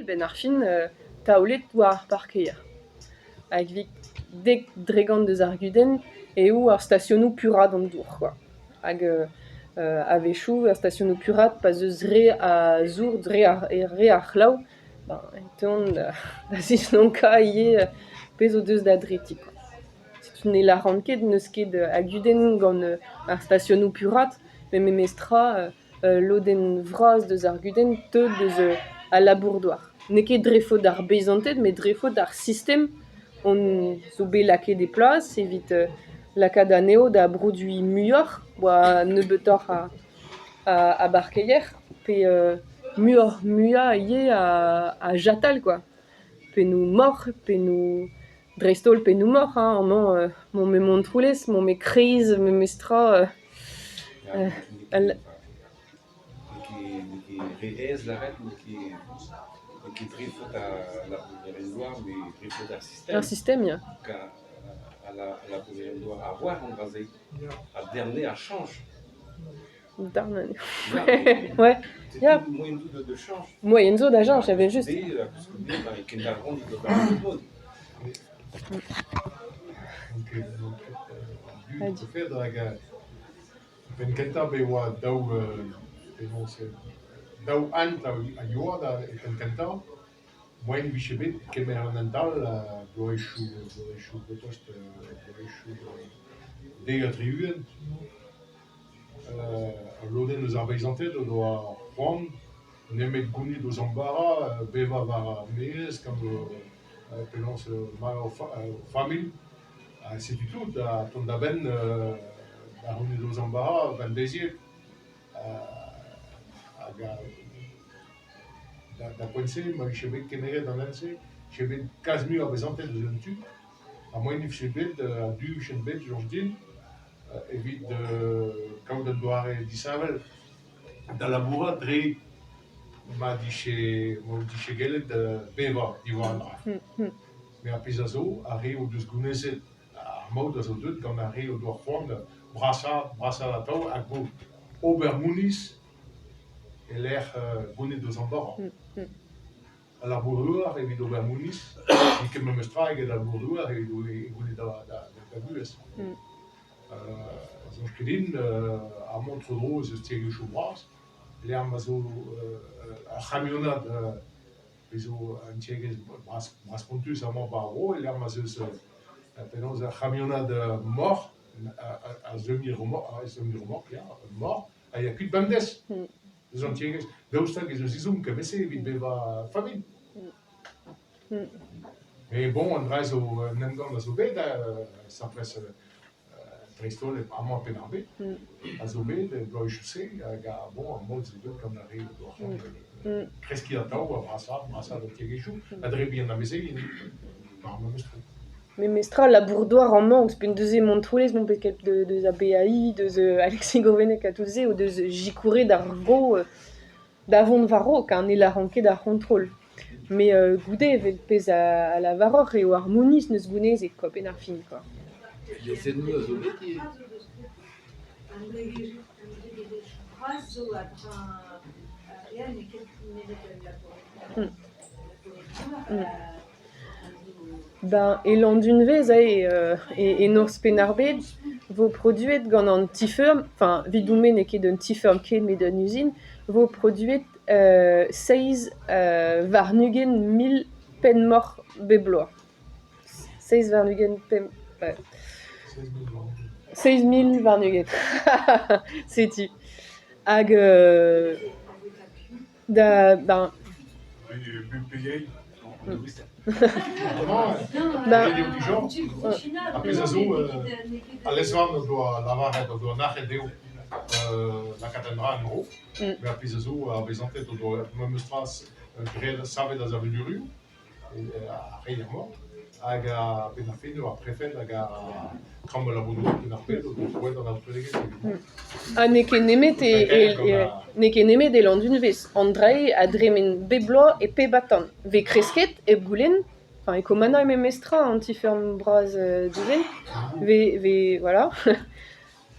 'Benn ar fin taolet war ar parkeier. Hag evit 10% deus ar gudenn eo ar stasionoù puraat an dour kwa. Hag a-wechoù ar stasionoù puraat pa'z eus re a zour dre ar re a c'hlav ben e teuont da zislonkañ ivez pezh o deus da dretiñ kwa. Setu ne lâran ket n'eus ket a gudenn gant ar stasionoù puraat met memestra ul lodenn vras deus ar gudenn teu deus al labour-douar. N'eo ket dre faot ar beizanted met dre faot ar sistem on zo bet lakaet e plas evit lakaat anezho da broduiñ muioc'h 'oa nebeutoc'h a barkeier pe muioc'h-muiañ ivez a jatal kwa. Pennoù moc'h, pennoù dreist-holl pennoù moc'h hein, amañ 'maomp e Montroulez, 'maomp e-kreiz memestra al N'eo ket re aes lâret, n'eo ket dre faot al labourerien-douar, met dre faot ar sistem. Ar sistem, ya. Al labourerien-douar a oar an dra-se, ha darn a chañch. Darn anezho. Ouais, ya. Moaien zo da chañch. Moaien zo da cheñch, evel-just. Penn-kentañ bet 'oa daou penaos daou hent a yoa da e penn-kentañ. Moaien 'vije bet kemer an hent all bloavezhioù bloavezhioù tost bloavezhioù 70. Ul lodenn eus ar beizanted o doa c'hoant nemet gounit o zamm bara, bevañ war ar maez gant penaos magañ o familh. Ha setu tout ha tont da benn da c'hounit o zamm bara bemdeziek. Hag da poent-se ma vije bet kemeret an hent-se, vije bet kalz muioc'h a bezanted eus un tu ha moaien e vije bet a-du 'vijent bet soñj din evit kaout un doare disheñvel da labourat dre ma dije ma o dije gellet bevañ diwar an dra. Met ar pezh a zo, ar re o deus gounezet ar maout a zo deuet gant ar re o doa c'hoant brasañ brasañ atav hag ober mouniz e-lec'h gounit o zamm bara. Al labour-douar evit ober mouniz n'eo ket memes tra eget al labour-douar evit gounit da vuhez. Soñj ket din amañ tro-dro ez eus tiegezhioù bras lec'h ma zo ur c'hamionad Bez zo un tiegezh bras-spontus amañ 'ba ar vro e-lec'h ma'z eus penaos ur c'hamionad moc'h, a semi-remorque, ya, moc'h, a ya kuit bemdez eus an tiegezh. Daoust hag ez eus ezhomm kement-se evit bevañ familh? Met bon, an dra zo un emgann a zo bet, sapres dreist-holl amañ Penn-ar-Bed, a zo bet bloavezhioù-se hag a bon ar mod zo deuet gant ar re o doa c'hoant kreskiñ atav ha brasaat, brasaat an tiegezhioù ha drebiñ an amezeien war ar memes tro. Memestra labour-douar amañ ouzhpenn deus e Montroulez n'on bet ket deus ar BAI, deus Alexis Gourvennec ha tout se o deus sikouret ar vro da vont war-raok ha ne lâran ket ar c'hontrol. Met goude evel pezh a lavaroc'h eo ar mouniz 'neus gounezet kwa 'benn ar fin kwa. Lezennoù a zo bet ivez. Ben e Landunvez aze e norzh Penn-ar-Bed 'vo produet gant an ti-feurm, enfin 'vidon-me n'eo ket un ti-feurm ken met un uzin, 'vo produet seizh warn-ugent mil penn-moc'h bep bloaz. Seizh warn-ugent pemp 7 000 warn-ugent setu. Hag da ben Ben Ar pezh a zo, al lez-varn o doa lavaret, o doa nac'het dezho lakaat un dra en-dro. Met ar pezh a zo, ar bezanted o doa memes tra graet savet ar savadurioù, ar reier-mañ, hag a-benn ar fin eo ar prefed hag ar Kambr labour-douar Penn-ar-Bed o doa roet an aotreegezh evit Ha n'eo ket nemet e, n'eo ket nemet e Landunvez. An dra-se a dremen bep bloaz e pep atant. 'Vez kresket hep goulenn, enfin e Kommanna memestra an ti-feurm bras Dougen, 'vez 'vez voilà.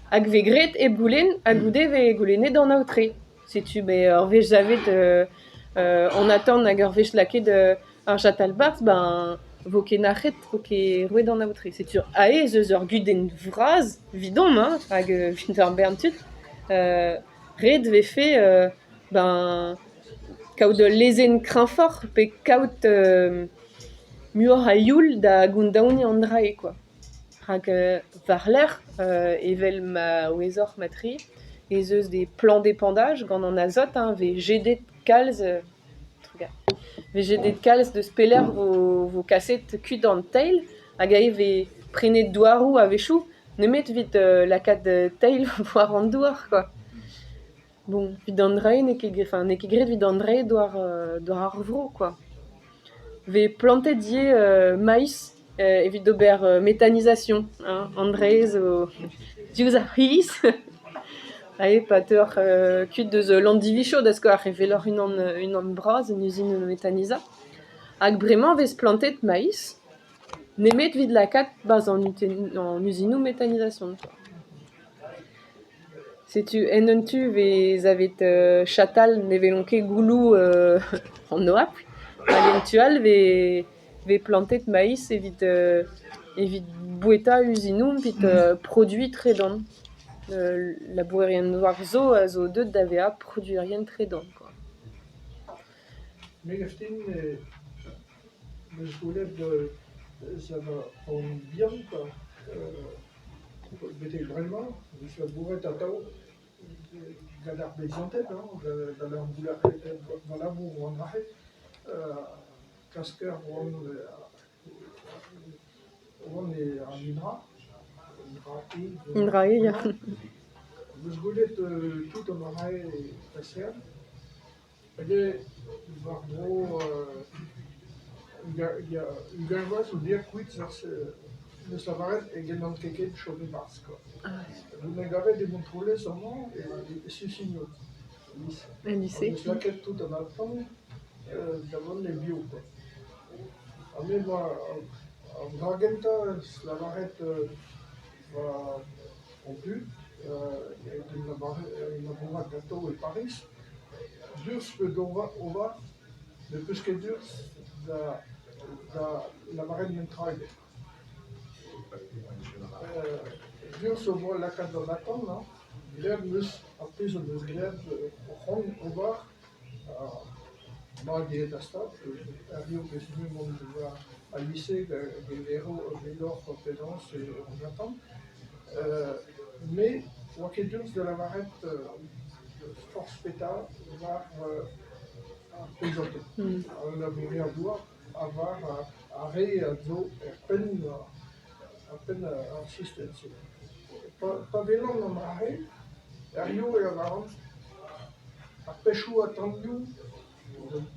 Hag 'vez graet hep goulenn ha goude 'vez goulennet an aotre. Setu bet ur wech savet An atant hag ur wech lakaet ar chatal 'barzh, ben 'vo ket nac'het, 'vo ket roet an aotre. Setu aze ez eus ur gudenn vras 'vidomp hein, hag evit ar bern tud. Ret 'vefe ben kaout ul lezenn kreñvoc'h pe kaout muioc'h a youl da gondaoniñ an dra-se kwa. Rak war-lerc'h evel ma ouezoc'h mat-tre ez eus des plans d'épandage gant an azot hein, 'vez jedet kalz 'vez jedet kalz deus pelec'h 'vo kaset kuit an teil hag aze 'vez prenet douaroù a-wechoù nemet evit lakaat teil war an douar kwa. Bon, evit an dra-se n'eo ket enfin n'eo ket graet evit an dra-se douar ar vro kwa. 'Vez plantet ivez maiz evit ober méthanisation hein, an dra-se zo diouzh ar c'hiz. Aze pa teuoc'h kuit deus Landivicho da skouer e weloc'h unan bras, un uzin méthanisañ. Hag bremañ e vez plantet maiz nemet evit lakaat 'barzh an uzinoù méthanisation kwa. Setu en un tu e vez savet chatal ne welont ket gouloù an oabl hag en tu all e vez plantet maiz evit boueta uzinoù evit produiñ tredan. Labourerien-douar zo a zo deuet da vezañ produerien tredan kwa. Me 'gav din 'm eus gwelet sav an bihan kwa betek bremañ 'vez labouret atav gant ar beizanted hañ gant labour an dra-se klasker oant e an Indra, Indra E, ya. 'm eus gwelet tout an dra-se paseal hag eo war-dro ugent vloaz zo bet kuit 'meus lavaret e gellan ket ken chom e-barzh kwa. En em gavet e Montroulez amañ e Susinio. El lycée. 'Meus lakaet tout an atant da vont e bio kwa. Ha me 'oa an dra gentañ lavaret 'oa an dud labourat ganto e Pariz diouzh ober ne peus ket urzh da lavaret netra ebet. Urzh zo lakaat an atant hañ, graet 'm eus ar pezh am eus graet o c'hoant ober mat eo da stad hiriv 'vez mui mont war al lise hag e weloc'h penaos eo an atant. Me 'oa ket urzh da lavaret forzh petra war ar peizanted, al labourer-douar ha war ar re a zo er penn ar sistem-se. Pa welan an dra-se, hiziv e lavaran ar pechoù atanioù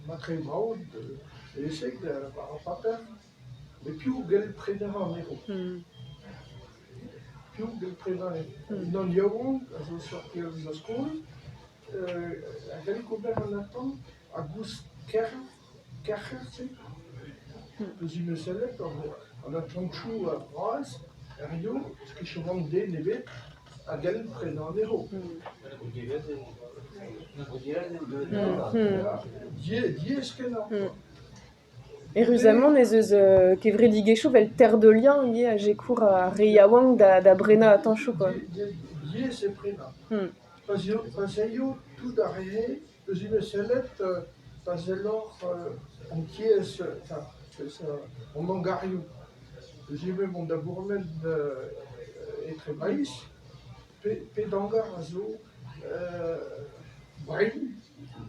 matre brav e-se war ar paper, met piv 'gell prenañ anezho ? Piv 'gell prenañ anezho ? Unan yaouank a zo sortiet eus ar skol a c'hell ober an atant a goust ker kerc'h-se peus int sellet an atantoù bras hiziv ket chom den ebet a gell prenañ anezho. Diaes-kenañ. Eüruzamant ez eus kevredigezhioù 'vel Terre de Liens ivez a sikour ar re yaouank da brenañ atantoù kwa. Diaes eo prenañ. Pa 'z aio tout ar re-se eus int sellet pa selloc'h an tiez, enfin an hangarioù. Eus ivez mont da bourmen etre Breizh, pet hangar a zo brein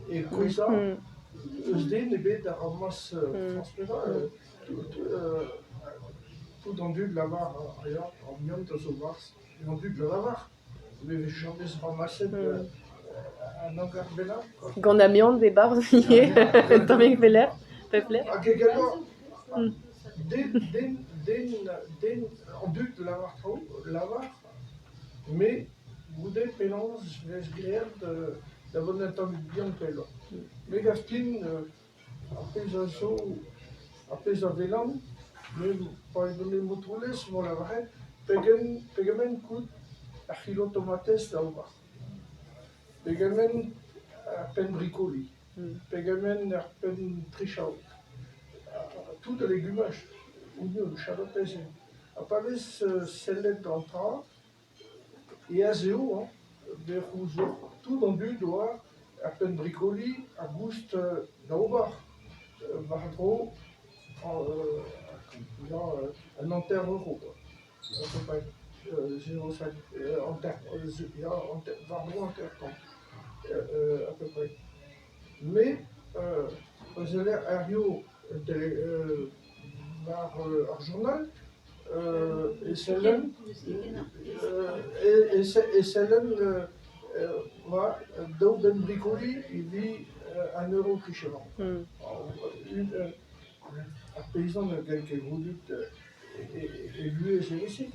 e kouezhañ eus den ebet a ramas forzh petra. Tout an dud lavar ya, an amiant a zo 'barzh, an dud lavar. Me 'vez james ramaset un hangar bennak kwa. Gant amiant e-barzh ivez, un tammig pelec'h, pep lec'h. Hag e gallo den, den, den, den, an dud lavar traoù, lavar, met goude penaos 'vez graet da vont un tammig bihan pelloc'h. Me 'gav din ar pezh a zo, ar pezh a welan, me pa edon e Montroulez 'moa lavaret pegen pegement kout ar c'hilo tomatez da ober, pegement ar penn brikoli. Pegement ar penn trichaod. Tout al legumaj, oignon, chalotez. Ha pa vez sellet an tra, aes eo hañ, bec'h tout an dud oa ar penn brikoli a goust da ober war-dro ya un hanter euro kwa, à peu près 0,5 hanter ya war-dro hanter-kant à peu près. Met pa seller hiziv war ar journal e sellen e sellen oa daou benn brikoli evit un euro trichement. Ar peizant a gell ket gouzout e vuhez evel-se.